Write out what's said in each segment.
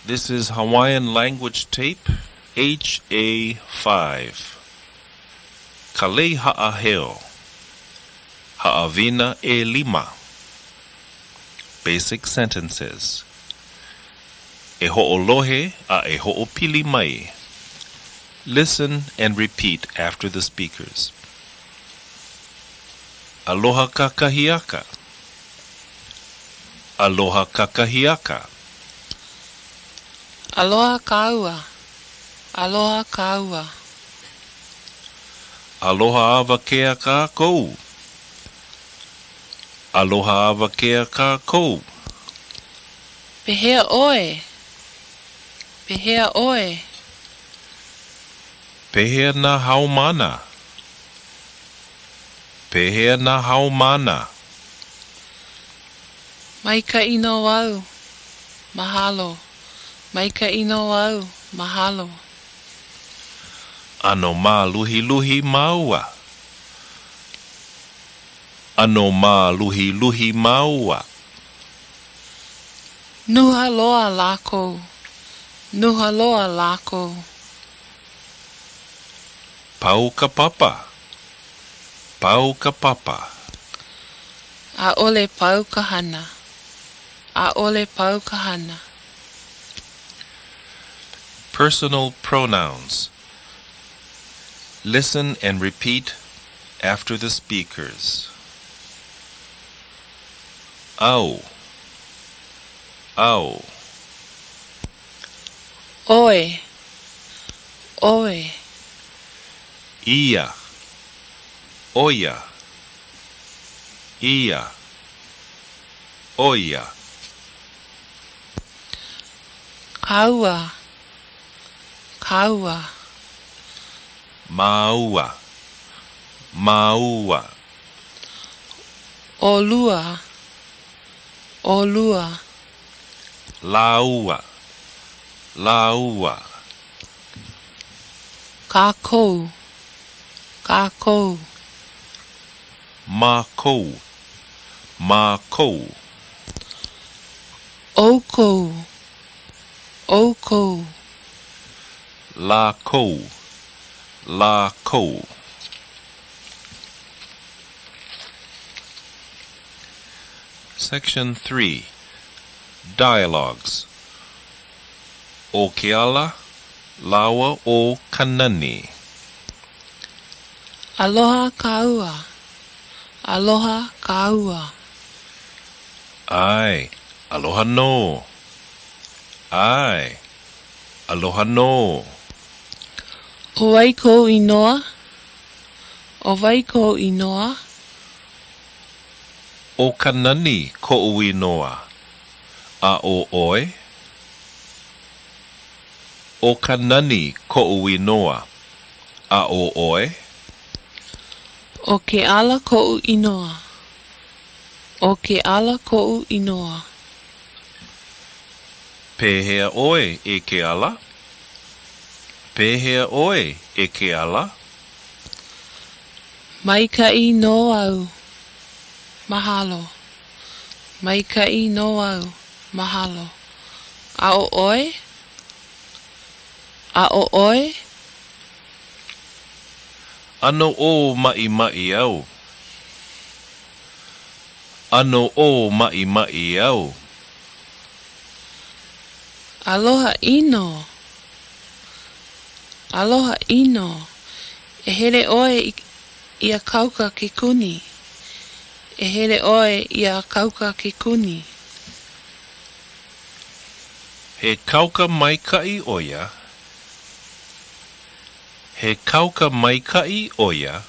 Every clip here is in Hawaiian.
This is Hawaiian Language Tape HA5. Ka Lei Haʻaheo. Haʻawina ʻElima. Basic Sentences. E hoʻolohe a e hoʻopili mai. Listen and repeat after the speakers. Aloha kakahiaka. Aloha kakahiaka. Aloha kāua. Aloha kāua. Aloha awakea kākou. Aloha awakea kākou. Pehea ʻoe? Pehea ʻoe? Pehea nā haumāna? Pehea nā haumāna? Maikaʻi nō au. Mahalo. Maikaʻi nō au. Mahalo. ʻAno māluhiluhi māua. ʻAno māluhiluhi māua. Nuha loa lākou. Nuha loa lākou. Pau ka papa. Pau ka papa. ʻAʻole pau ka hana. ʻAʻole pau ka hana. Personal pronouns. Listen and repeat after the speakers. Au. Au. ʻOe. ʻOe. Ia. ʻO ia. Ia. ʻO ia. Kāua. Kāua. Māua. Māua. ʻOlua. ʻOlua. Lāua. Lāua. Kākou. Kākou. Mākou. Mākou. ʻOukou. ʻOukou. Lākou. Lākou. Section 3. Dialogues. ʻO Keala lāua ʻo Kanani. Aloha kāua. Aloha kāua. ʻAe, aloha nō. ʻAe, aloha nō. ʻO wai kou inoa? ʻO wai kou inoa? ʻO Kanani koʻu inoa. A ʻo ʻoe? ʻO Kanani koʻu inoa. A ʻo ʻoe? ʻO Keala koʻu inoa. ʻO Keala koʻu inoa. Pehea ʻoe e Keala? Pehea ʻoe e Keala? Maikaʻi nō au. Mahalo. Maikaʻi nō au. Mahalo. A ʻo ʻoe? A ʻo ʻoe? ʻAno ʻōmaʻimaʻi au. ʻAno ʻōmaʻimaʻi au. Aloha ʻino. Aloha ʻino. E hele ʻoe iā Kauka Kekuni. E hele ʻoe iā Kauka Kekuni. He kauka maikaʻi ʻo ia. He kauka maikaʻi ʻo ia.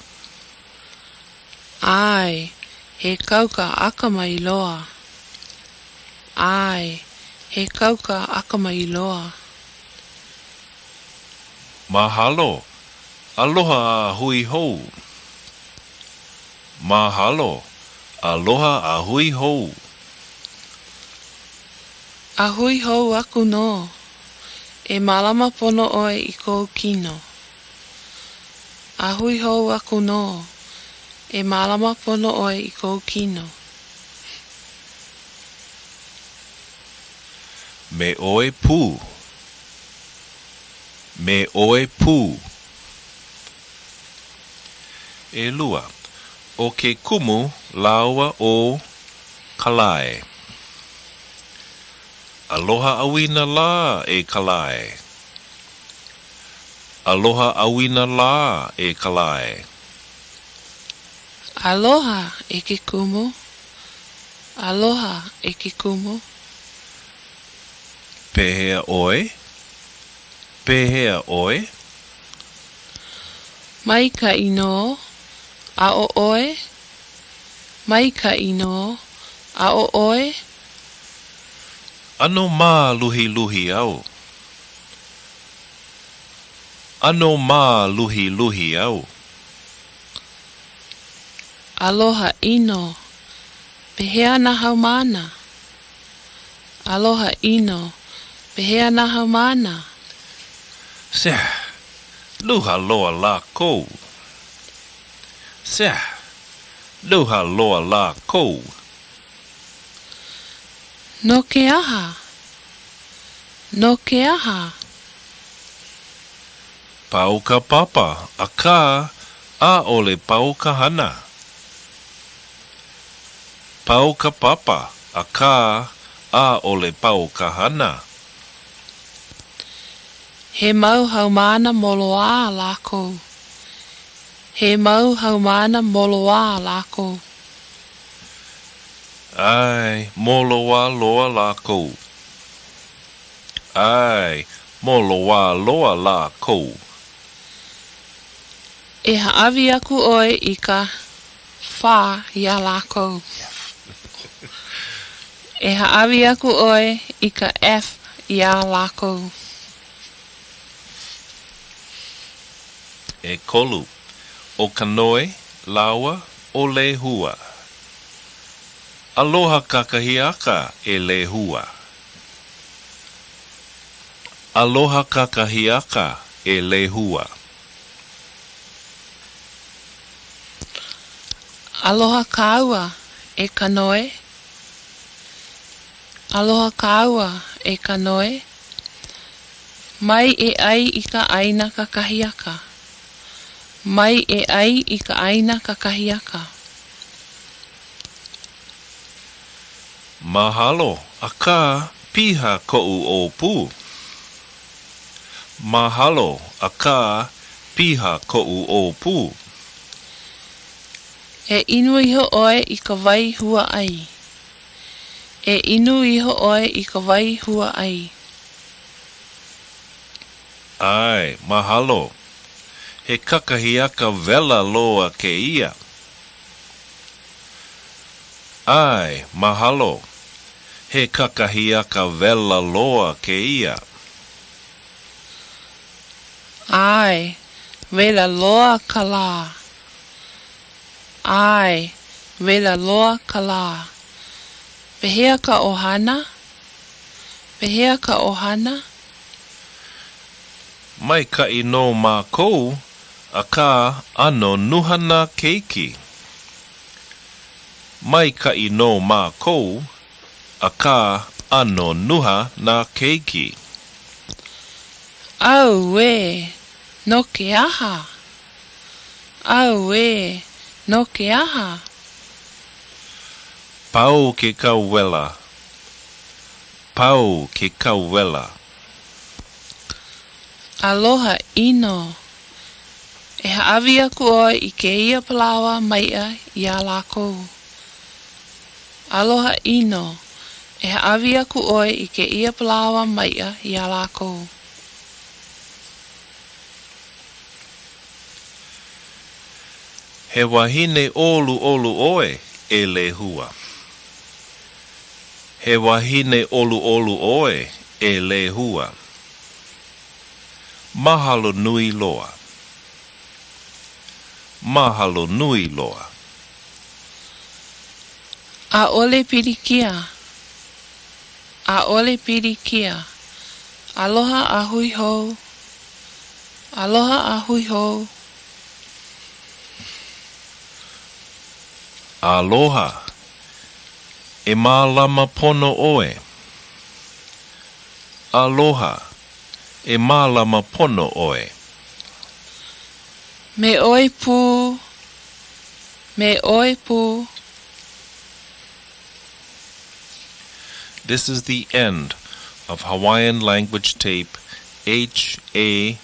ʻAe, he kauka akamai loa. ʻAe, he kauka akamai loa. Mahalo. Aloha a hui hou. Mahalo. Aloha a hui hou. A hui hou aku nō. E mālama pono ʻoe i kou kino. A hui hou aku nō. E mālama pono ʻoe i kou kino. Me ʻoe pū. Me ʻoe pū. ʻElua, ʻo ke kumu lāua ʻo Kalae. Aloha ʻauinalā e Kalae. Aloha ʻauinalā e Kalae. Aloha e ke kumu. Aloha e ke kumu. Pehea ʻoe? Pehea ʻoe? Maikaʻi nō, a ʻo ʻoe? Maikaʻi nō, a ʻo ʻoe? ʻAno māluhiluhi au. ʻAno māluhiluhi au. Aloha ʻino. Pehea nā haumāna? Aloha ʻino. Pehea nā haumāna? Seh, luha loa lākou. Seh, luha loa lākou. No ke aha? No ke aha? Pau ka papa, akā, ʻaʻole pau ka hana. Pau ka papa, akā, ʻaʻole pau ka hana. He mau haumāna moloā lākou. He mau haumāna moloā lākou. ʻAe, moloā loa lākou. ʻAe, moloā loa lākou. E hāʻawi aku ʻoe i ka F iā lākou. E hāʻawi aku ʻoe i ka F iā lākou. ʻEkolu, ʻo Kanoe lāua ʻo Lehua. Aloha kakahiaka e Lehua. Aloha kakahiaka e Lehua. Aloha kāua, e Kanoe. Aloha kāua, e Kanoe. Mai e ʻai i ka ʻaina kakahiaka. Mai e ʻai i ka ʻaina kakahiaka. Mahalo, akā, piha koʻu ʻōpū. Mahalo, akā, piha koʻu ʻōpū. E inu iho ʻoe i ka wai hua ʻai. E inu iho ʻoe i ka wai hua ʻai. ʻAe, mahalo. He kakahiaka wela loa kēia. ʻAe, mahalo. He kakahiaka wela loa kēia. ʻAe, wela loa ka lā. ʻAe, wela loa ka lā. Pehea ka ʻohana? Pehea ka ʻohana? Maikaʻi nō mākou, akā ʻano nuha nā keiki. Maikaʻi nō mākou, akā ʻano nuha nā keiki. Auē! No ke aha? Auē! No ke aha? Pau ke kau wela. Pau ke kau wela. Aloha ʻino. E hāʻawi aku ʻoe i kēia palaoa maiʻa iā lākou. Aloha ʻino. E hāʻawi aku ʻoe i kēia palaoa maiʻa iā lākou. He wahine ʻoluʻolu ʻoe, e Lehua. He wahine ʻoluʻolu ʻoe, e Lehua. Mahalo nui loa. Mahalo nui loa. ʻAʻole pilikia. ʻAʻole pilikia. Aloha a hui hou. Aloha a hui hou. Aloha. E mālama pono ʻoe. Aloha. E mālama pono ʻoe. Me ʻoe pū. Me ʻoe pū. This is the end of Hawaiian Language Tape HA5.